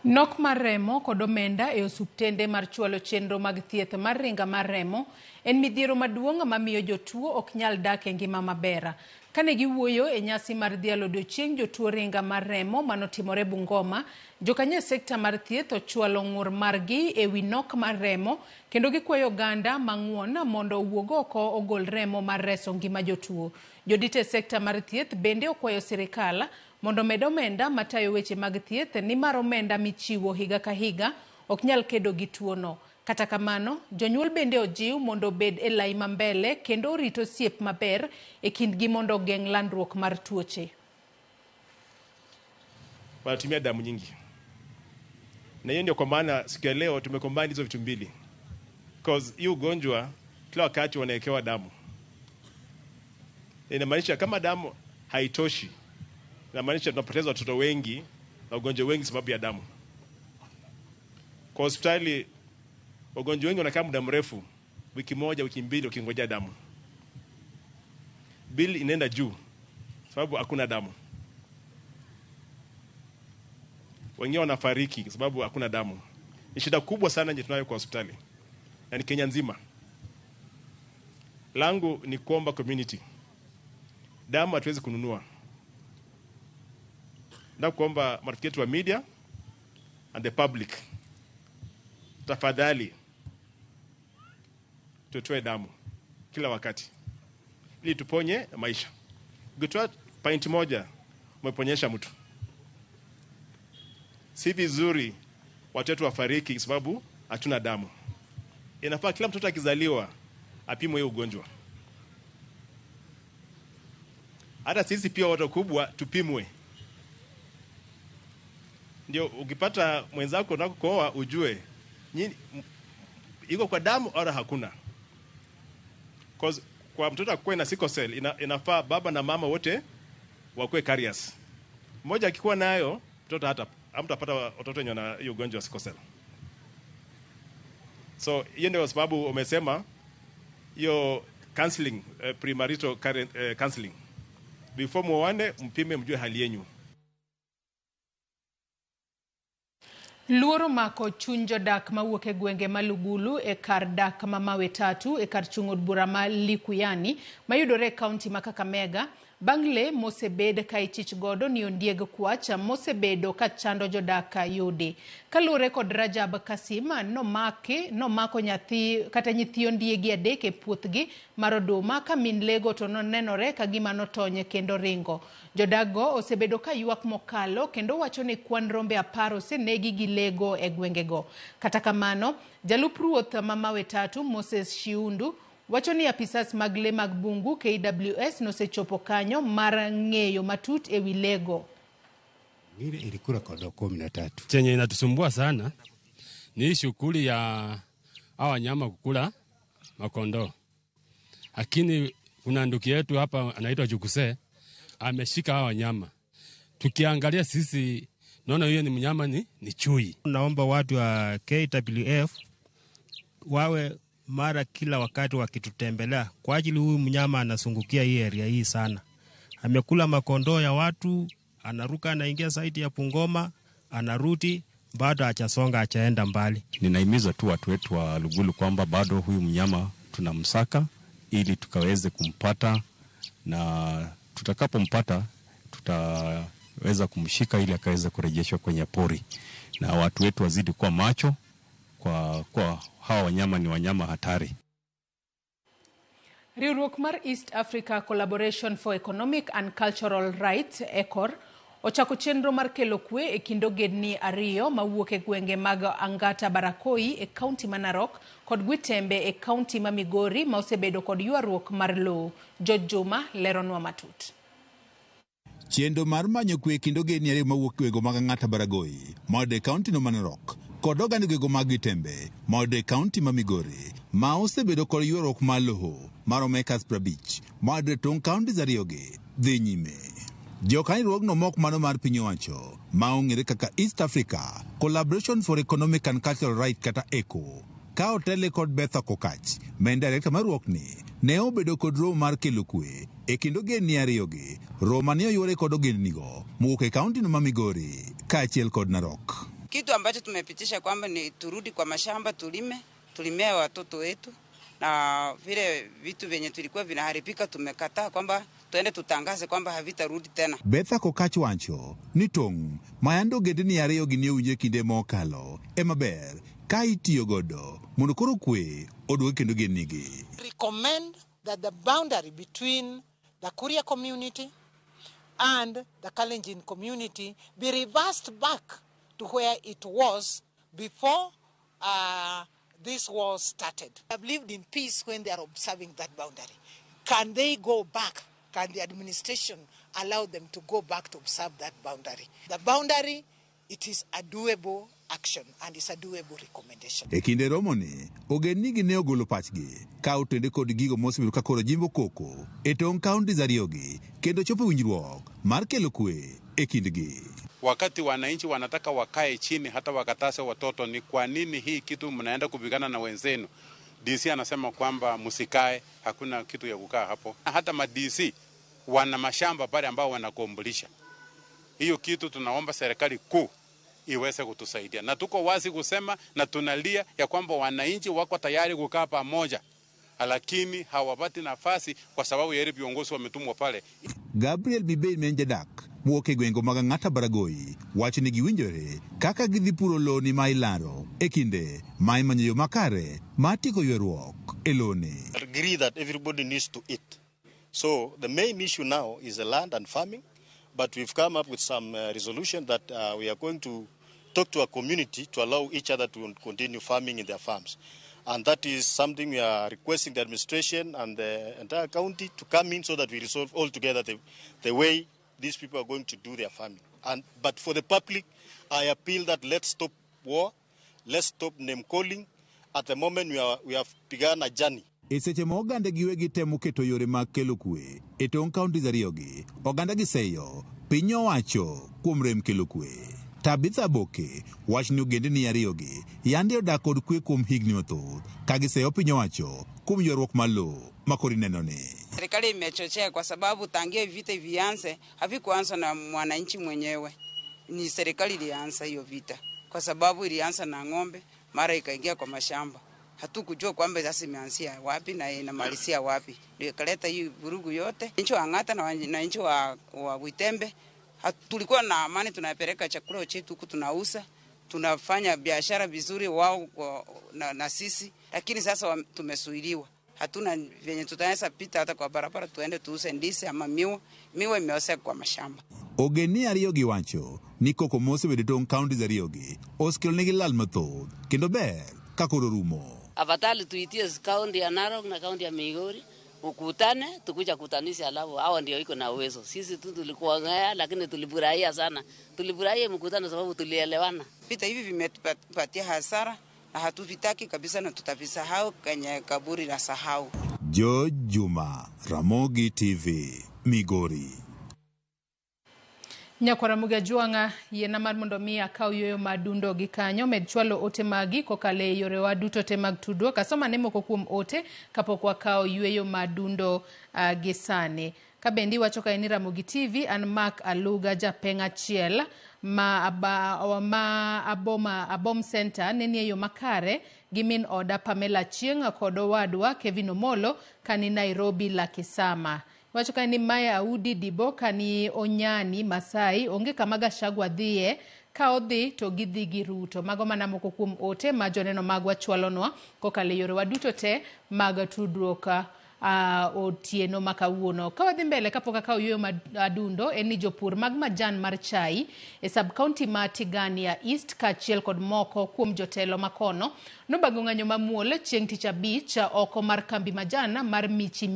Nok mar remo kod omenda e osuptende mar chwalo chenro mag thieth mar ringa mar remo en midhiero maduong' mamiyo jotuo ok nyal dak e ngima maber. Kane giwuoyo e nyasi mar dhialo odiochieng' jotuo ringa mar remo manotimore Bungoma, jokanyo e sekta mar thieth ochwalo ng'ur margi ewi nok mar remo kendo gikwayo oganda mang'won mondo owuog oko ogol remo mar reso ngima jotuo. Jodito e sekta mar thieth bende okwayo sirikal mondo omed omenda matayo weche mag thieth nimar omenda michiwo higa ka higa ok nyal kedo gi tuono. Kata kamano, jonyuol bende ojiw mondo obed e lai mambele kendo orit osiep maber e kindgi mondo ogeng' landruok mar tuoche. Wanatumia damu nyingi, na hiyo ndio kwa maana siku ya leo tumecombine hizo vitu mbili, cause hii ugonjwa kila wakati wanawekewa damu. Inamaanisha kama damu haitoshi, inamaanisha tunapoteza watoto wengi na wagonjwa wengi sababu ya damu. Kwa hospitali wagonjwa wengi wanakaa muda mrefu, wiki moja, wiki mbili, wakingojea damu. Bill inaenda juu sababu hakuna damu. Wengine wanafariki sababu hakuna damu. Ni shida kubwa sana yenye tunayo kwa hospitali, na ni Kenya nzima. Langu ni kuomba community, damu hatuwezi kununua. Na kuomba marafiki wetu wa media and the public, tafadhali tutoe damu kila wakati ili tuponye maisha. Ukitoa pint moja umeponyesha mtu. Si vizuri watoto wafariki sababu hatuna damu. Inafaa kila mtoto akizaliwa apimwe hiyo ugonjwa. Hata sisi pia watu kubwa tupimwe, ndio ukipata mwenzako unakooa ujue nyinyi iko kwa damu au hakuna. Cause kwa mtoto akuwe na sickle cell inafaa baba na mama wote wakuwe carriers. Mmoja akikuwa nayo mtoto hata hamtapata watoto wenye na hiyo ugonjwa wa sickle cell. So hiyo ndio sababu umesema hiyo counseling, premarital counseling. Before muoane mpime mjue hali yenu. Luoro mako chuny jodak mawuok e gwenge ma Lugulu e kar dak ma Mawe Tatu e kar chung' od bura ma Likuyani mayudore e kaunti ma Kakamega bang' le mosebed ka ichich godo ni ondieg kwach mosebedo ka chando jodak yudi. Kaluwore kod Rajab Kasim, nomako nyathi kata nyithi ondiegi adek e puothgi mar oduma ka min lego to nonenore ka gima notony kendo ringo. Jodakgo osebedo ka ywak mokalo kendo wacho ni kwan rombe 10 osenegi gi lego e gwengego. Kata kamano, jalup ruoth ma Mawe Tatu Moses Shiundu wacho ni apisas mag le mag bungu KWS nosechopo kanyo mar ng'eyo matut ewi lego. Ngine ilikula kondoo 13. Chenye inatusumbua sana ni shughuli ya hawa wanyama kukula makondoo. Lakini kuna ndugu yetu hapa anaitwa Jukuse ameshika hawa wanyama. Tukiangalia sisi naona huyo ni mnyama ni chui. Naomba watu wa KWF wawe mara kila wakati wakitutembelea kwa ajili huyu mnyama anasungukia hii area hii sana. Amekula makondoo ya watu, anaruka anaingia saidi ya Bungoma, anarudi bado hajasonga hajaenda mbali. Ninahimiza tu watu wetu wa Lugulu kwamba bado huyu mnyama tunamsaka ili tukaweze kumpata, na tutakapompata tutaweza kumshika ili akaweze kurejeshwa kwenye pori, na watu wetu wazidi kuwa macho kwa hawa wanyama ni wanyama hatari. Riwruok mar East Africa Collaboration for Economic and Cultural Rights ECOR ochako chenro mar kelo kwe e kind ogendni ariyo mawuok e gwenge mag Angata Barakoi e kaunti ma Narok kod Gwitembe e kaunti ma Migori ma osebedo kod ywaruok mar lowo. George Juma leronwa matut. Chenro mar manyo kwe e kind ogendni ariyo mawuok e gwenge mag Angata Baragoi mayudore e kaunti no ma Narok kod oganda gwenge mag Gwitembe mayudore e kaunti ma Migori ma osebedo kod ywaruok mar lowo maromo acres 50 mayudore e tong' counties ariyogi dhi nyime. Jokanyo mok mano mar piny owacho ma ong'ere kaka East Africa Collaboration for Economic and Cultural Rights kata ECO ka otele kod Betha Kokach ma en director mar riwruokni ne obedo kod romo mar kelo kwe e kind ogendni ariyogi. Romo ne oyuore kod ogendnigo mowuok e kaunti no ma Migori kaachiel kod Narok. Kitu ambacho tumepitisha kwamba ni turudi kwa mashamba tulime, tulimea watoto wetu, na vile vitu vyenye tulikuwa vinaharibika tumekataa kwamba tuende tutangaze kwamba havitarudi tena. Betha Kokach wacho ni tong' mayando ogendni ariyogi ne owinjo e kinde mokalo ema ber ka itiyo godo mondo koro kwe oduog kendo ogendnigi. Recommend that the boundary between the Kuria community and the Kalenjin community be reversed back to where it was before this war started. They have lived in peace when they are observing that boundary. Can they go back? Can the administration allow them to go back to observe that boundary? The boundary, it is a doable action and it's a doable recommendation. E kinde romoni, ogendnigi ne ogolo pachgi ka otende kod gigo mosebedo ka koro jimbo koko e tong' counties ariyogi kendo chopo winjruok mar kelo kwe e kindgi. Wakati wananchi wanataka wakae chini hata wakatase watoto, ni kwa nini hii kitu mnaenda kupigana na wenzenu? DC anasema kwamba msikae, hakuna kitu ya kukaa hapo. Hata ma DC wana mashamba pale ambao wanakombolisha. Hiyo kitu tunaomba serikali kuu iweze kutusaidia. Na tuko wazi kusema na tunalia ya kwamba wananchi wako tayari kukaa pamoja, lakini hawapati nafasi kwa sababu ya viongozi wametumwa pale. Gabriel Bibei Menjadak mowuok e gwenge mag Ang'ata Baragoi wacho ni giwinjore kaka gidhi puro loni ma ilaro e kinde ma imanyo yo makare mar tieko ywaruok e loni. Agree that everybody needs to eat. So the main issue now is the land and farming, but we've come up with some resolution that we are going to talk to our community to allow each other to continue farming in their farms. And that is something we are requesting the administration and the entire county to come in so that we resolve all together the way these people are going to do their farming. But for the public, I appeal that let's stop war, let's stop name calling. At the moment, we have begun a journey. E seche ma oganda giwegi temo keto yore mag kelo kwe e tong' counties ariyogi, oganda giseyo piny owacho kuom rem kelo kwe. Tabitha Boke wach ni ogendni ariyogi yande odak kod kwe kuom higni mathoth ka giseyo piny owacho kuom ywaruok mar lowo ma koro ineno ni. Serikali imechochea kwa sababu tangia vita vianze havikuanza na mwananchi mwenyewe, ni serikali ilianza hiyo vita, kwa sababu ilianza na ng'ombe, mara ikaingia kwa mashamba. Hatukujua kwamba sasa imeanzia wapi na inamalizia wapi, ndio ikaleta hii vurugu yote. Nchi wa Ang'ata na nchi wa Witembe tulikuwa na amani, tunapeleka chakula chetu huku tunauza, tunafanya biashara vizuri wao na sisi, lakini sasa tumesuiliwa. Hatuna venye tutaweza pita hata kwa barabara tuende tuuze ndizi ama miwa. Miwa imeoza kwa mashamba. Ogendni ariyogi wacho ni koko mosebedo e tong' counties ariyogi osekelonegi lal mathoth kendo ber ka koro rumo. Afadhali tuitie kaunti ya Narok na kaunti ya Migori ukutane, tukuja kutanisha, alafu hao ndio iko na uwezo. Sisi tu tulikuwa ngaya, lakini tulifurahia sana. Tulifurahia mkutano sababu tulielewana. Vita hivi vimetupatia hasara na hatuvitaki kabisa, na tutavisahau kwenye kaburi la sahau. George Juma, Ramogi TV, Migori. Nyakwara Muga yiena mar mondo mi akaw yueyo madundo gi kanyo, med chwalo ote magi kokalo e yorewa duto te mag tudruok. Asoma ne moko kuom ote kapok wakawo yueyo madundo gi sani. Kabendi wacho kae ni Ramogi TV, an Mark Aluga japeng' achiel ma Abom Center ne nie yo makare gi min oda Pamela Chieng' kod owadwa Kevin Omolo kani Nairobi Lakisama. Wacho kae ni Maya Audi Dibo kani Onyani Masai onge kama Gachagua dhiye, ka odhi to gidhi gi Ruto. Mago mana moko kuom ote ma joneno magwa chwalonwa kokalo e yorewa duto te mag tudruok otieno ma kawuono. Ka wadhi mbele kapok akawo yueyo adundo, en ni jopur mag majan mar chai e sub-county ma Tigania East kaachiel kod moko kuom jotelo makono nobago ng'anyo mamuol chieng' tich abich oko mar kambi majan mar Michi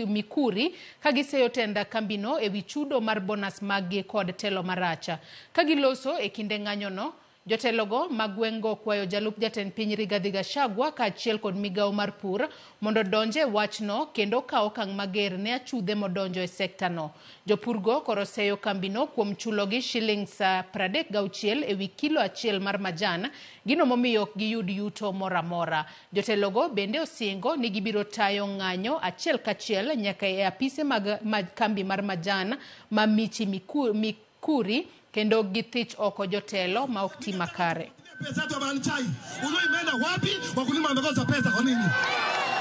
Mikuri ka giseyo tenda kambino ewi chudo mar bonus maggi kod telo maracha. Ka giloso e kinde ng'anyono, jotelogo mag gweng'go kwayo jalup jatend piny Rigathi Gachagua kaachiel kod migawo mar pur mondo donje wachno kendo kaw okang' mager ne achudhe modonjo e sekta no. Jopurgo koro seyo kambino kuom chulogi shillings 36 ewi kilo achiel mar majan, gino momiyo ok giyud yuto moro amora. Jotelogo bende osingo ni gibiro tayo ng'anyo achiel kachiel nyaka e apise mag kambi mar majan ma Michi Mikuri kendo githich oko jotelo ma ok ti makare. Pesa yetu ya majani chai unajua imeenda wapi? Wakulima wamekosa pesa kwa nini?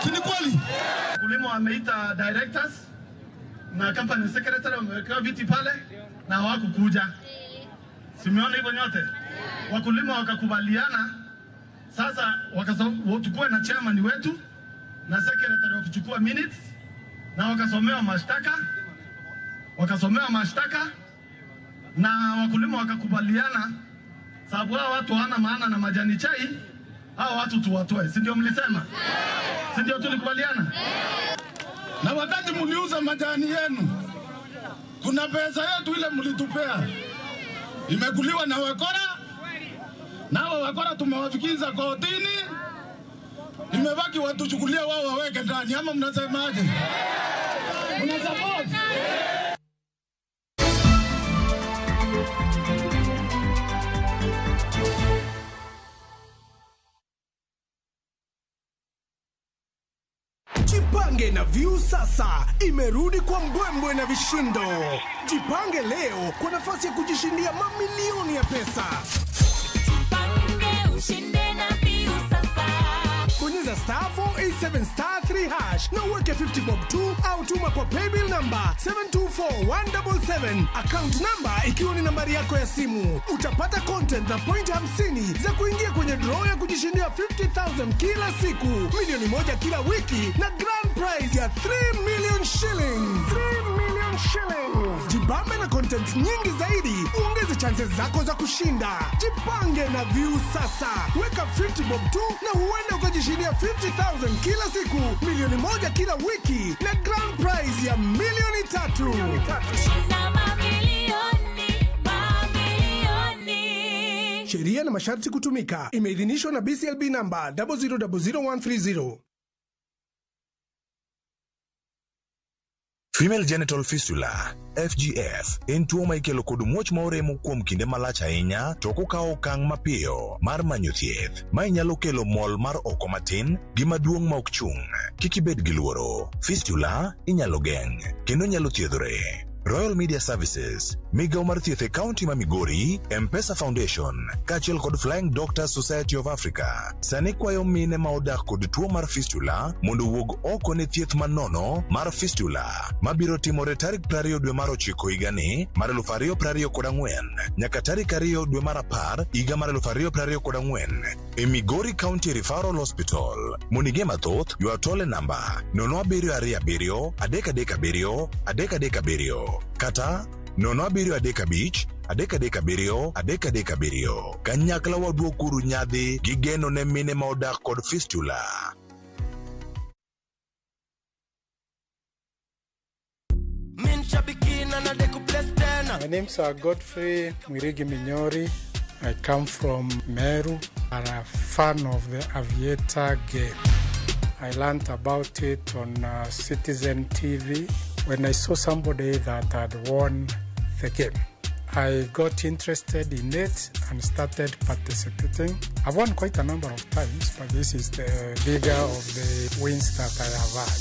Si ni kweli? Wakulima wameita directors na company secretary, wamewekewa viti pale na hawakukuja. Simeona hivyo nyote? Wakulima wakakubaliana sasa tukue na chairman wetu na secretary wa kuchukua minutes, na wakasomewa mashtaka, na wakulima wakakubaliana sababu hao watu hawana maana na majani chai, hao watu tuwatoe. Si ndio mlisema? Si ndio tulikubaliana? Na wakati mliuza majani yenu, kuna pesa yetu ile mlitupea imekuliwa na wakora, na hao wakora tumewafikiza kotini, imebaki watuchukulie wao waweke ndani. Ama mnasemaje? Mna support? Jipange na Viusasa imerudi kwa mbwembwe na vishindo. Jipange leo kwa nafasi ya kujishindia mamilioni ya pesa. Jipange ushinde na Viusasa. Bonyeza star 487 star 3 hash na uweke 50 bob 2 au tuma kwa paybill number 724177, account number ikiwa ni nambari yako ya simu. Utapata content na point 50 za kuingia kwenye draw ya kujishindia 50,000 kila siku, milioni 1 kila wiki na grand prize ya 3 million shillings. 3 million shillings. Jibambe na content nyingi zaidi, uongeze chances zako za kushinda. Jipange na Viusasa, weka 50 bob tu na huenda ukajishindia 50,000 kila siku, 1,000,000 kila wiki na grand prize ya 3,000,000. Sheria na masharti kutumika. Imeidhinishwa na BCLB namba 0000130. Female genital fistula FGF en tuo ma ikelo kod muoch ma oremo kuom kinde malach ahinya to ok okawo okang' mapiyo mar manyo thieth. Mae nyalo kelo mol mar oko matin gi maduong' ma ok chung'. Kik ibed gi luoro. Fistula inyalo geng' kendo nyalo thiedhore. Royal Media Services, migawo mar thieth e kaunti ma Migori, M-Pesa Foundation, kaachiel kod Flying Doctors Society of Africa, sani kwayo mine ma odak kod tuo mar fistula mondo owuog oko ne thieth manono mar fistula mabiro timore tarik 20 dwe mar 9 higani mar 2024 nyaka tarik 2 dwe mar 10 higa mar 2024 e Migori County Referral Hospital. Mondo mathoth, ywa tol e namba 0727 337 337 kata 0735 337 337. Kanyakla waduokuru nyadhi gi geno ne mine ma odak kod fistula. My name's Godfrey Mwirigi Minyori. I come from Meru. I'm a fan of the Aviator game. I learned about it on Citizen TV when I saw somebody that had won the game. I got interested in it and started participating. I've won quite a number of times, but this is the bigger of the wins that I have had.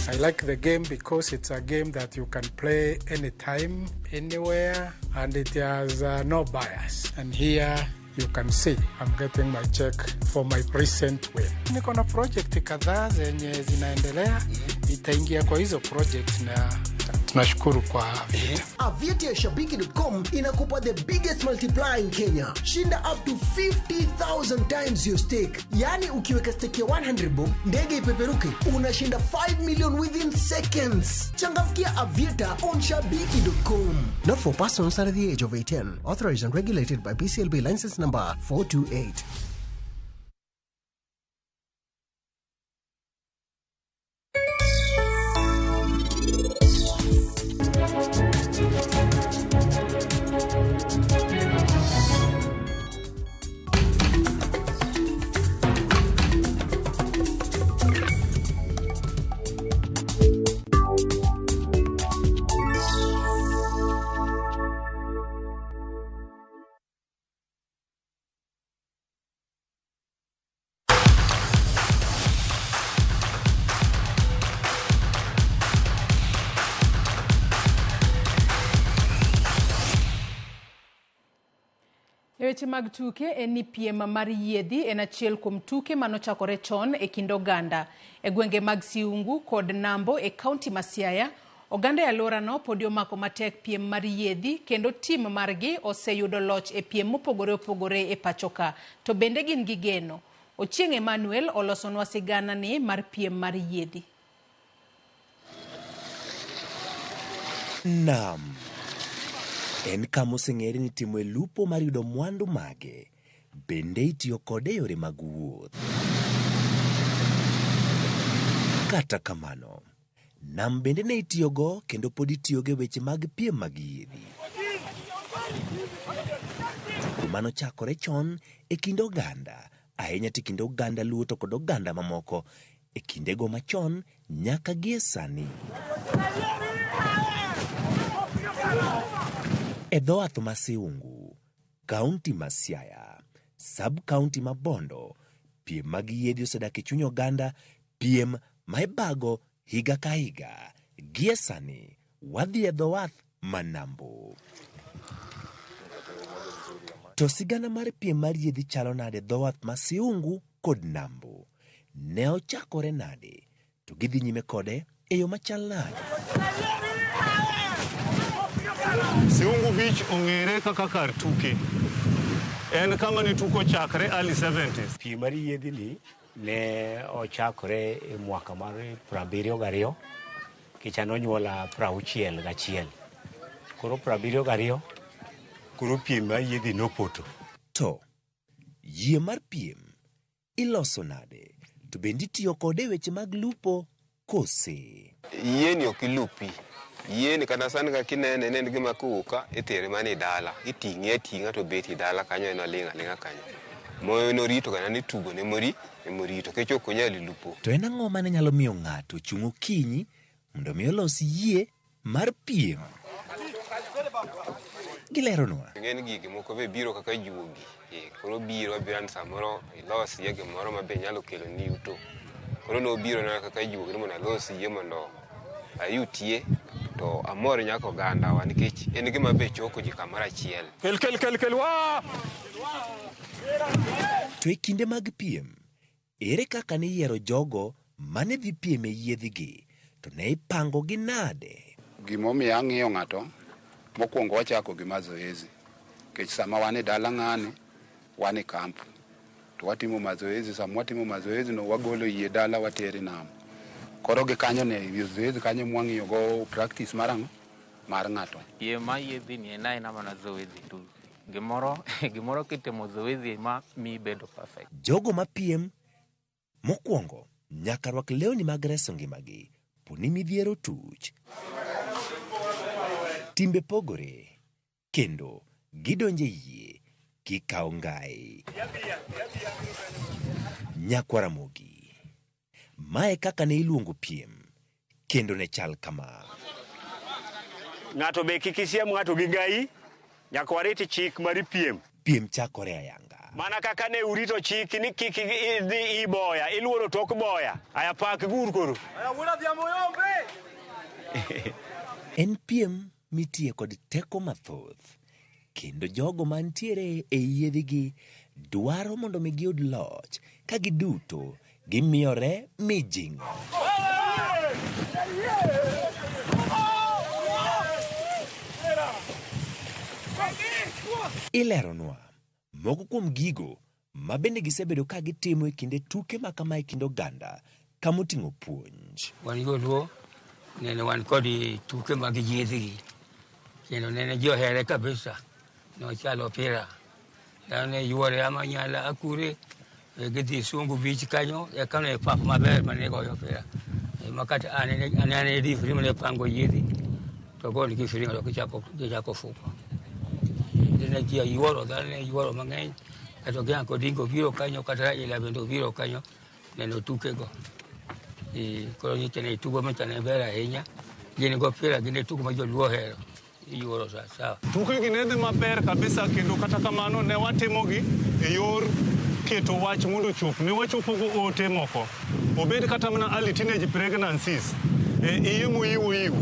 I like the game because it's a game that you can play anytime, anywhere, and it has no bias. And here you can see I'm getting my check for my recent win. Niko na project kadhaa zenye zinaendelea, nitaingia kwa hizo project na tunashukuru kwa Aviator. Aviator Shabiki.com inakupa the biggest multiplier in Kenya. Shinda up to 50,000 times your stake. Yani ukiweka stake ya 100 bob, ndege ipeperuke, unashinda 5 million within seconds. Changamkia Aviator on Shabiki.com. Not for persons under the age of 18. Authorized and regulated by BCLB license number 428. Weche mag tuke en ni piem mar yiedhi en achiel kuom tuke manochakore chon e kind oganda. E gwenge mag Siungu kod Nambo e kaunti ma Siaya, oganda e alworano podi omako matek piem mar yiedhi kendo tim margi oseyudo loch e piem mopogore opogore e pachoka. To bende gin gi geno. Ochieng' Emmanuel olosonwa sigana ni mar piem mar yiedhi. Nam en kama oseng'ere ni timo e lupo mar yudo mwandu mage, bende itiyo kode e yore mag wuoth. Kata kamano, nam bende ne itiyogo kendo pod itiyogo e weche mag piem mag yiedhi. Tugo manochakore chon e kind oganda, ahinya to e kind oganda Luo to kod oganda mamoko e kindego machon nyaka gie sani. E dho wath ma Siungu, kaunti ma Siaya, sub-kaunti ma Bondo, piem mag yiedhi osedak e chuny oganda, piem ma ibago higa ka higa. Gie sani, wadhi e dho wath ma Nambo. To sigana mar piem mar yiedhi chalo nade e dho wath ma Siungu kod Nambo? Ne ochakore nade? To gidhi nyime kode e yo machal nade? Siungu Beach ong'ere kaka kar tuke. En kama ne tuko chakre early 70s. Piem mar yiedhi ni ne ochakore e mwaka mar 72 Kicha nonyuola 61. Koro 72 koro piem mar yiedhi nopoto. To yie mar piem iloso nade? To bende itiyo kode e weche mag lupo kose? Yieni ok ilupi. Yieni kata sani kaka inene en gima kowuok ka itere mana e dala. Iting'e ating'a to obet e dala kanyo en oling' aling'a kanyo. Moyo norito kata ni tugo ne emorito nikech ok onyal lupo. To en ang'o mane nyalo miyo ng'ato ochung' okinyi mondo mi olos yie mar piem? Gileronwa. Ing'e ni gigi moko be biro kaka juogi. Koro biro abira ni samoro ilos yie gimoro ma be nyalo keloni yuto. Koro nobiro na kaka juogi ni mondo alos yie mondo ayutie to amor nyaka ogandawa nikech en gima be choko ji kamoro achiel. Kel kel kel kel wa! To e kinde mag piem, ere kaka niyiero jogo mane dhi piem e yiedhigi to ne ipangogi nade? Gimomiyo ang'iyo ng'ato, mokwongo wachako gi mazoezi. Nikech sama wan e dala ng'ani, wan e kamp. To watimo mazoezi, sama watimo mazoezi no wagolo yie dala watere nam. Koro gi kanyo ne zoezi kanyo mwang'iyo go practice mar ang'o? Mar ng'ato. Piem mar yiedhi ni en aena mana zoezi tu. Gimoro kitimo zoezi ma mi bedo perfect. Jogo mapiem mokwongo nyaka rwak lewni mag reso ngimagi poni midhiero tuch. Timbe pogore kendo gidonje yie gikawo ngai. Nyakwar Ramogi. Mae kaka ne iluongo piem kendo ne chal kama. Ng'ato be kik isiem ng'ato gi ngai, nyaka warit chik mar piem. Piem chakore ayanga. Mana kaka ne urito chik ni kik idhi iboya, iluoro tok boya. Aya pak gur koro. En piem mitie kod teko mathoth kendo jogo mantiere e yiedhigi dwaro mondo mi giyud loch ka giduto gimiyore mijing'o. Ileronwa moko kuom gigo ma bende gisebedo ka gitimo e kinde tuke ma kama e kind oganda kamoting'o puonj. Wan joluo nene wan kod tuke mag yiedhigi kendo nene ji ohere kabisa. Nochalo opira. Dhano ne yuore Amanyala Akure gidhi Sungu Beach kanyo eka ne pap maber mane goyo opira. Ma kata an ane referee mane pango yiedhi to gol gi firimbi to gichako fuko. Ne ji yuoro, dhano ne yuoro mang'eny. Kato gi Uncle Dingo biro kanyo kata Raila bende obiro kanyo neno tukego. Koro nyicha ne tugo macha ne ber ahinya. Gin go opira gin e tugo ma joluo ohero. Iyuoro sawa. Tukegi ne dhi maber kabisa kendo kata kamano ne watimogi e yor keto wach mondo ochop. Ne wachopo go ote moko. Obed kata mana early teenage pregnancies, iye moyiwo yiwo,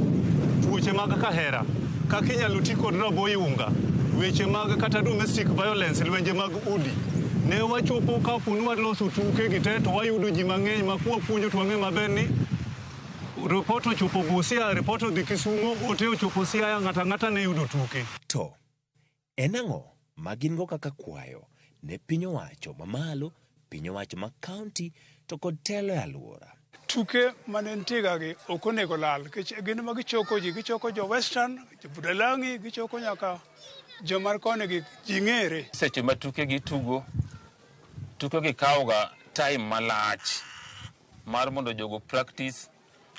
tuoche mag kahera, kaka inyalo ti kod rabo iunga, weche mag kata domestic violence, lwenje mag udi. Ne wachopo kapo ni waloso tukegi te to wayudo ji mang'eny ma kwapuonjo to wang'e maber ni report ochopo Busia, report odhi Kisumo, ote ochopo Siaya, ng'ato ang'ata ne yudo tuke. To en ang'o ma gin go kaka kwayo ne piny owacho mamalo, piny owacho ma kaunti to kod telo e alwora? Tuke mane nitie gi ok onego lal nikech gin ma gichoko ji, gichoko jo Western, jo Budalangi, gichoko nyaka joma koni gi ji ng'ere. Seche ma tuke gi tugo, tuke gi kawoga time malach mar mondo jogo practice.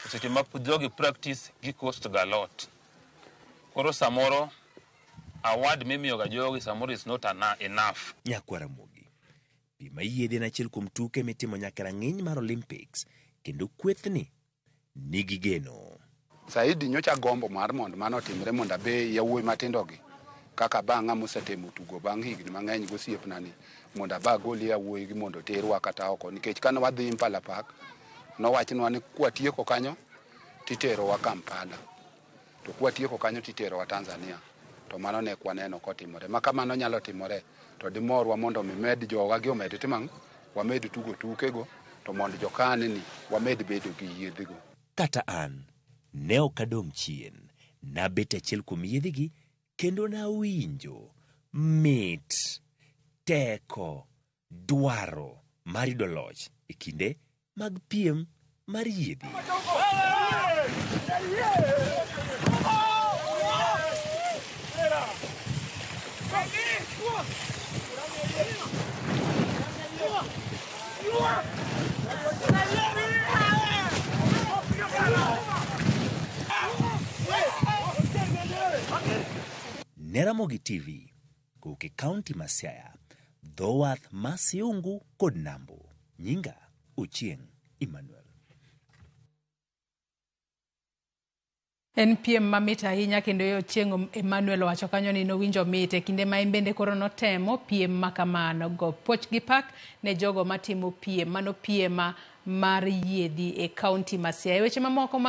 Seche ma jogi practice gi cost ga lot. Koro samoro award mimiyoga jogi samoro is not enough. Nyakwar Ramogi. Piem mar yiedhi en achiel kuom tuke mitimo nyaka rang'iny mar Olympics kendo kwethni nigi geno. Saidi nyocha gombo mar mondo mano otimre mondo abe yawuoyi matindogi kaka bang'a mosetemo tugo bang' higni mang'eny gosiepna ni mondo aba agol yawuoyi gi mondo oterwa kata oko nikech kane wadhi Impala Park nowachnwa ni kwatieko kanyo titerowa Kampala to kwatieko kanyo titerowa Tanzania to mano ne kwaneno kotimore. Ma kamano nyalo timore to dimorwa mondo mi med jowa gi omed timo ang'o? Wamed tugo tukego to mondo jokani ni wamed bedo gi yiedhigo. Kata an ne ok adong' chien, nabet achiel kuom yiedhigi kendo nawinjo mit, teko, dwaro mar yudo loch e kinde mag piem mar yiedhi. Ne Ramogi TV, kowuok e kaunti ma Siaya, dho wath ma Siungu kod Nambo. Nyinga Ochieng' Emmanuel. En piem mamit ahinya kendo Ochieng' Emmanuel owacho kanyo ni nowinjo mit e kinde ma en bende koro notemo piem ma kamano. Go puoch gi pak ne jogo matimo piem, mano piem mar yiedhi e kaunti ma Siaya. Weche mamoko ma